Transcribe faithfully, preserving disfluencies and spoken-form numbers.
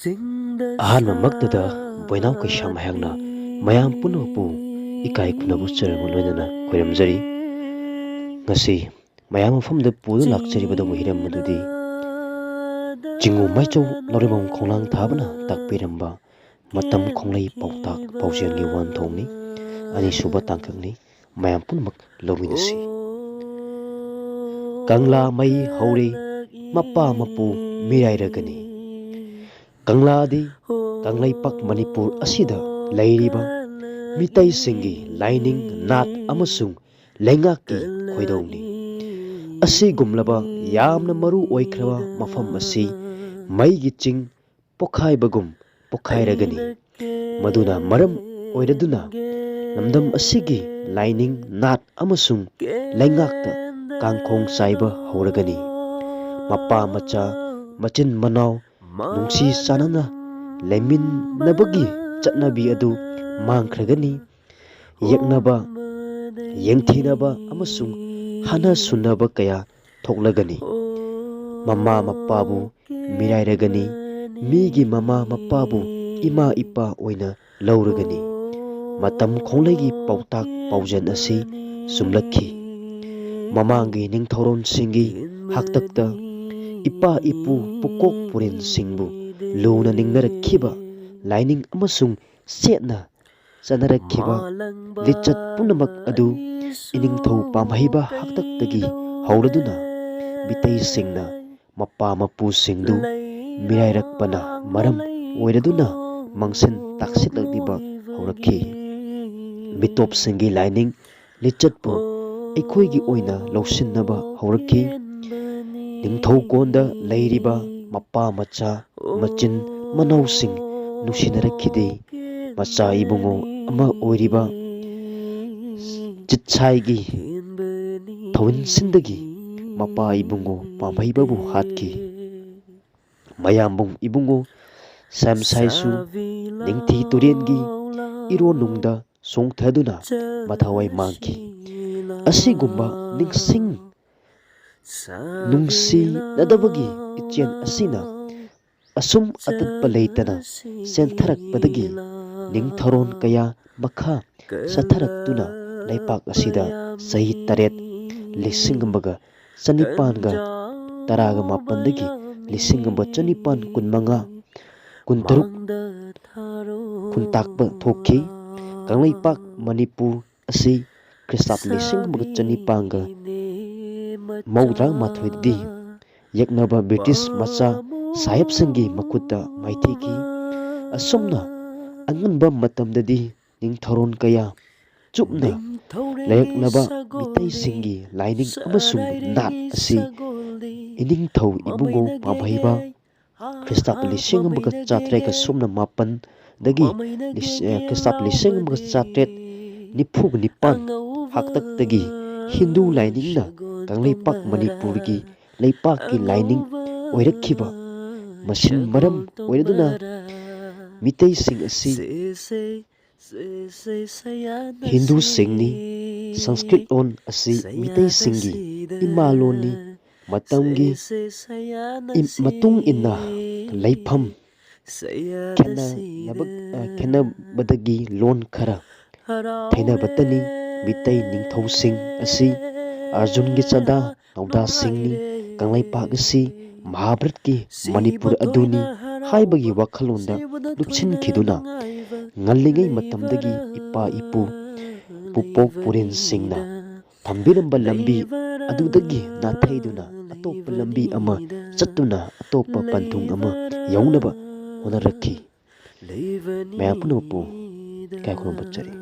ꯑꯍꯥꯟꯕꯃꯛꯇꯗ ꯕꯣꯏꯅꯥꯎ ꯀꯩꯁꯥꯝ ꯑꯩꯍꯥꯛꯅ ꯃꯌꯥꯝ ꯄꯨꯝꯅꯃꯛꯄꯨ ꯏꯀꯥꯏ ꯈꯨꯝꯅꯕ ꯆꯦꯔꯪ ꯂꯣꯏꯅꯅ ꯈꯣꯏꯔꯝꯖꯔꯤ꯫ ꯉꯁꯤ ꯃꯌꯥꯝ ꯃꯐꯝꯗ ꯄꯨꯗꯨꯅ ꯂꯥꯛꯆꯔꯤꯕꯗꯨꯕꯨ ꯍꯤꯔꯝ ꯑꯗꯨꯗꯤ ꯆꯤꯡꯉꯨ ꯃꯥꯏꯆꯧ ꯂꯧꯔꯦꯝꯕꯝ ꯈꯣꯡꯂꯥꯡ ꯊꯥꯕꯅ ꯇꯥꯛꯄꯤꯔꯝꯕ ꯃꯇꯝ ꯈꯣꯡꯂꯩ ꯄꯥꯎꯇꯥꯛ ꯄꯥꯎꯖꯦꯜꯒꯤ ꯋꯥꯍꯟꯊꯣꯛꯅꯤ꯫ ꯑꯅꯤꯁꯨꯕ ꯇꯥꯡꯀꯛꯅꯤ꯫ ꯃꯌꯥꯝ ꯄꯨꯝꯅꯃꯛ ꯂꯧꯃꯤꯟꯅꯁꯤ꯫ ꯀꯪꯂꯥ ꯃꯩ ꯍꯧꯔꯦ, ꯃꯄꯥ ꯃꯄꯨ ꯃꯤꯔꯥꯏꯔꯒꯅꯤ꯫ ꯀꯪꯂꯥꯗꯤ ꯀꯪꯂꯩꯄꯥꯛ ꯃꯅꯤꯄꯨꯔ ꯑꯁꯤꯗ ꯂꯩꯔꯤꯕ ꯃꯤꯇꯩꯁꯤꯡꯒꯤ ꯂꯥꯏꯅꯤꯡ, ꯅꯥꯠ ꯑꯃꯁꯨꯡ ꯂꯩꯉꯥꯛꯀꯤ ꯈꯣꯏꯗꯧꯅꯤ꯫ ꯑꯁꯤꯒꯨꯝꯂꯕ ꯌꯥꯝꯅ ꯃꯔꯨ ꯑꯣꯏꯈ꯭ꯔꯕ ꯃꯐꯝ ꯑꯁꯤ ꯃꯩꯒꯤ ꯆꯤꯡ ꯄꯣꯈꯥꯏꯕꯒꯨꯝ ꯄꯣꯈꯥꯏꯔꯒꯅꯤ꯫ ꯃꯗꯨꯅ ꯃꯔꯝ ꯑꯣꯏꯔꯗꯨꯅ ꯂꯝꯗꯝ ꯑꯁꯤꯒꯤ ꯂꯥꯏꯅꯤꯡ, ꯅꯥꯠ ꯑꯃꯁꯨꯡ ꯂꯩꯉꯥꯛꯇ ꯀꯥꯡꯈꯣꯡ ꯆꯥꯏꯕ ꯍꯧꯔꯒꯅꯤ꯫ ꯃꯄꯥ ꯃꯆꯥ, ꯃꯆꯤꯟ ꯃꯅꯥꯎ ꯅꯨꯡꯁꯤ ꯆꯥꯟꯅꯅ ꯂꯩꯃꯤꯟꯅꯕꯒꯤ ꯆꯠꯅꯕꯤ ꯑꯗꯨ ꯃꯥꯡꯈ꯭ꯔꯒꯅꯤ꯫ ꯌꯦꯛꯅꯕ, ꯌꯦꯡꯊꯤꯅꯕ ꯑꯃꯁꯨꯡ ꯍꯥꯟꯅ ꯁꯨꯅꯕ ꯀꯌꯥ ꯊꯣꯛꯂꯒꯅꯤ꯫ ꯃꯃꯥ ꯃꯄꯥꯕꯨ ꯃꯤꯔꯥꯏꯔꯒꯅꯤ꯫ ꯃꯤꯒꯤ ꯃꯃꯥ ꯃꯄꯥꯕꯨ ꯏꯃꯥ ꯏꯄꯥ ꯑꯣꯏꯅ ꯂꯧꯔꯒꯅꯤ꯫ ꯃꯇꯝ ꯈꯣꯡꯂꯩꯒꯤ ꯄꯥꯎꯇꯥꯛ ꯄꯥꯎꯖꯦꯜ ꯑꯁꯤ ꯆꯨꯝꯂꯛꯈꯤ꯫ ꯃꯃꯥꯡꯒꯤ ꯅꯤꯡꯊꯧꯔꯣꯟꯁꯤꯡꯒꯤ ꯍꯥꯛꯇꯛꯇ ꯏꯄꯥ ꯏꯄꯨ ꯄꯨꯀꯣꯛ ꯄꯨꯔꯦꯟꯁꯤꯡꯕꯨ ꯂꯨꯅ ꯅꯤꯡꯅꯔꯛꯈꯤꯕ ꯂꯥꯏꯅꯤꯡ ꯑꯃꯁꯨꯡ ꯆꯦꯠꯅ ꯆꯠꯅꯔꯛꯈꯤꯕ ꯂꯤꯆꯠ ꯄꯨꯝꯅꯃꯛ ꯑꯗꯨ ꯏꯅꯤꯡꯊꯧ ꯄꯥꯝꯍꯩꯕ ꯍꯥꯛꯇꯛꯇꯒꯤ ꯍꯧꯔꯗꯨꯅ ꯃꯤꯇꯩꯁꯤꯡꯅ ꯃꯄꯥ ꯃꯄꯨꯁꯤꯡꯗꯨ ꯃꯤꯔꯥꯏꯔꯛꯄꯅ ꯃꯔꯝ ꯑꯣꯏꯔꯗꯨꯅ ꯃꯥꯡꯁꯤꯟ ꯇꯥꯛꯁꯤꯜꯂꯛꯂꯤꯕ ꯍꯧꯔꯛꯈꯤ꯫ ꯃꯤꯇꯣꯞꯁꯤꯡꯒꯤ ꯂꯥꯏꯅꯤꯡ ꯂꯤꯆꯠꯄꯨ ꯑꯩꯈꯣꯏꯒꯤ ꯑꯣꯏꯅ ꯂꯧꯁꯤꯟꯅꯕ ꯍꯧꯔꯛꯈꯤ꯫ ꯅꯤꯡꯊꯧꯀꯣꯟꯗ ꯂꯩꯔꯤꯕ ꯃꯄꯥ ꯃꯆꯥ, ꯃꯆꯤꯟ ꯃꯅꯥꯎꯁꯤꯡ ꯅꯨꯡꯁꯤꯅꯔꯛꯈꯤꯗꯦ꯫ ꯃꯆꯥ ꯏꯕꯨꯡꯉꯣ ꯑꯃ ꯑꯣꯏꯔꯤꯕ ꯆꯤꯠꯁꯥꯏꯒꯤ ꯊꯧꯏꯟꯁꯤꯡꯗꯒꯤ ꯃꯄꯥ ꯏꯕꯨꯡꯉꯣ ꯄꯥꯝꯍꯩꯕꯕꯨ ꯍꯥꯠꯈꯤ꯫ ꯃꯌꯥꯝꯕꯨꯡ ꯏꯕꯨꯡꯉꯣ ꯁꯦꯝꯁꯥꯏꯁꯨ ꯅꯤꯡꯊꯤ ꯇꯨꯔꯦꯟꯒꯤ ꯏꯔꯣꯟꯅꯨꯡꯗ ꯆꯣꯡꯊꯗꯨꯅ ꯃꯊꯋꯥꯏ ꯃꯥꯡꯈꯤ꯫ ꯑꯁꯤꯒꯨꯝꯕ ꯅꯤꯡꯁꯤꯡ ꯅꯨꯡꯁꯤꯅꯗꯕꯒꯤ ꯏꯆꯦꯜ ꯑꯁꯤꯅ ꯑꯁꯨꯝ ꯑꯇꯠꯄ ꯂꯩꯇꯅ ꯆꯦꯟꯊꯔꯛꯄꯗꯒꯤ ꯅꯤꯡꯊꯧꯔꯣꯟ ꯀꯌꯥ ꯃꯈꯥ ꯆꯠꯊꯔꯛꯇꯨꯅ ꯂꯩꯄꯥꯛ ꯑꯁꯤꯗ ꯆꯍꯤ ꯇꯔꯦꯠ, ꯂꯤꯁꯤꯡ ꯑꯃꯒ ꯆꯅꯤꯄꯥꯟꯒ ꯇꯔꯥꯒ ꯃꯥꯄꯟꯗꯒꯤ ꯂꯤꯁꯤꯡ ꯑꯃ ꯆꯅꯤꯄꯥꯟ ꯀꯨꯟꯃꯉꯥ, ꯀꯨꯟꯇꯔꯨꯛ ꯈꯨꯟꯇꯥꯛꯄ ꯊꯣꯛꯈꯤ꯫ ꯀꯪꯂꯩꯄꯥꯛ ꯃꯅꯤꯄꯨꯔ ꯑꯁꯤ ꯈ꯭ꯔꯤꯁꯇꯥꯕ ꯂꯤꯁꯤꯡ ꯑꯃꯒ ꯆꯅꯤꯄꯥꯟꯒ ꯃꯧꯗ꯭ꯔꯥ ꯃꯥꯊꯣꯏꯗꯤ ꯌꯦꯛꯅꯕ ꯕ꯭ꯔꯤꯇꯤꯁ ꯃꯆꯥ ꯁꯥꯍꯦꯕꯁꯤꯡꯒꯤ ꯃꯈꯨꯠꯇ ꯃꯥꯏꯊꯤꯈꯤ꯫ ꯑꯁꯨꯝꯅ ꯑꯉꯟꯕ ꯃꯇꯝꯗꯗꯤ ꯅꯤꯡꯊꯧꯔꯣꯟ ꯀꯌꯥ ꯆꯨꯞꯅ ꯂꯩꯔꯛꯂꯕ ꯃꯤꯇꯩꯁꯤꯡꯒꯤ ꯂꯥꯏꯅꯤꯡ ꯑꯃꯁꯨꯡ ꯅꯥꯠ ꯑꯁꯤ ꯏꯅꯤꯡꯊꯧ ꯏꯕꯨꯡꯉꯣ ꯄꯥꯝꯍꯩꯕ ꯈ꯭ꯔꯤꯁꯇꯥꯕ ꯂꯤꯁꯤꯡ ꯑꯃꯒ ꯆꯥꯇ꯭ꯔꯦꯠꯀ ꯁꯨꯞꯅ ꯃꯥꯄꯟꯗꯒꯤ ꯂꯤꯁ-, ꯑꯦ, ꯈ꯭ꯔꯤꯁꯇꯥꯕ ꯂꯤꯁꯤꯡ ꯑꯃꯒ ꯆꯥꯇ꯭ꯔꯦꯠ ꯅꯤꯐꯨꯒ ꯅꯤꯄꯥꯟ ꯍꯥꯛꯇꯛꯇꯒꯤ ꯍꯤꯟꯗꯨ ꯂꯥꯏꯅꯤꯡꯅ ꯀꯪꯂꯩꯄꯥꯛ ꯃꯅꯤꯄꯨꯔꯒꯤ ꯂꯩꯄꯥꯛꯀꯤ ꯂꯥꯏꯅꯤꯡ ꯑꯣꯏꯔꯛꯈꯤꯕ ꯃꯁꯤꯅ ꯃꯔꯝ ꯑꯣꯏꯔꯗꯨꯅ ꯃꯤꯇꯩꯁꯤꯡ ꯑꯁꯤ ꯍꯤꯟꯗꯨꯁꯤꯡꯅꯤ꯫ ꯁꯪꯁꯀ꯭ꯔꯤꯠ ꯂꯣꯟ ꯑꯁꯤ ꯃꯤꯇꯩꯁꯤꯡꯒꯤ ꯏꯃꯥ ꯂꯣꯟꯅꯤ꯫ ꯃꯇꯝꯒꯤ ꯏ-, ꯃꯇꯨꯡ ꯏꯟꯅ ꯂꯩꯐꯝ ꯈꯦꯠꯅꯕ-, ꯑ, ꯈꯦꯠꯅꯕꯗꯒꯤ ꯂꯣꯟ ꯈꯔ ꯊꯩꯅꯕꯇꯅꯤ꯫ ꯃꯤꯇꯩ ꯅꯤꯡꯊꯧꯁꯤꯡ ꯑꯁꯤ ꯑꯔꯖꯨꯟꯒꯤ ꯆꯥꯗꯥ ꯅꯥꯎꯗꯥꯁꯤꯡꯅꯤ꯫ ꯀꯪꯂꯩꯄꯥꯛ ꯑꯁꯤ ꯃꯍꯥꯚꯥꯔꯠꯀꯤ ꯃꯅꯤꯄꯨꯔ ꯑꯗꯨꯅꯤ ꯍꯥꯏꯕꯒꯤ ꯋꯥꯈꯜꯂꯣꯟꯗ ꯂꯨꯞꯁꯤꯟꯈꯤꯗꯨꯅ ꯉꯜꯂꯤꯉꯩ ꯃꯇꯝꯗꯒꯤ ꯏꯄꯥ ꯏꯄꯨ ꯄꯨꯄꯣꯛ ꯄꯨꯔꯦꯟꯁꯤꯡꯅ ꯊꯝꯕꯤꯔꯝꯕ ꯂꯝꯕꯤ ꯑꯗꯨꯗꯒꯤ ꯅꯥꯊꯩꯗꯨꯅ ꯑꯇꯣꯞꯄ ꯂꯝꯕꯤ ꯑꯃ ꯆꯠꯇꯨꯅ ꯑꯇꯣꯞꯄ ꯄꯟꯊꯨꯡ ꯑꯃ ꯌꯧꯅꯕ ꯍꯣꯠꯅꯔꯛꯈꯤ꯫ ꯃꯌꯥꯝ ꯄꯨꯝꯅꯃꯛꯄꯨ ꯏꯀꯥꯏ ꯈꯨꯝꯅꯕ ꯆꯠꯆꯔꯤ꯫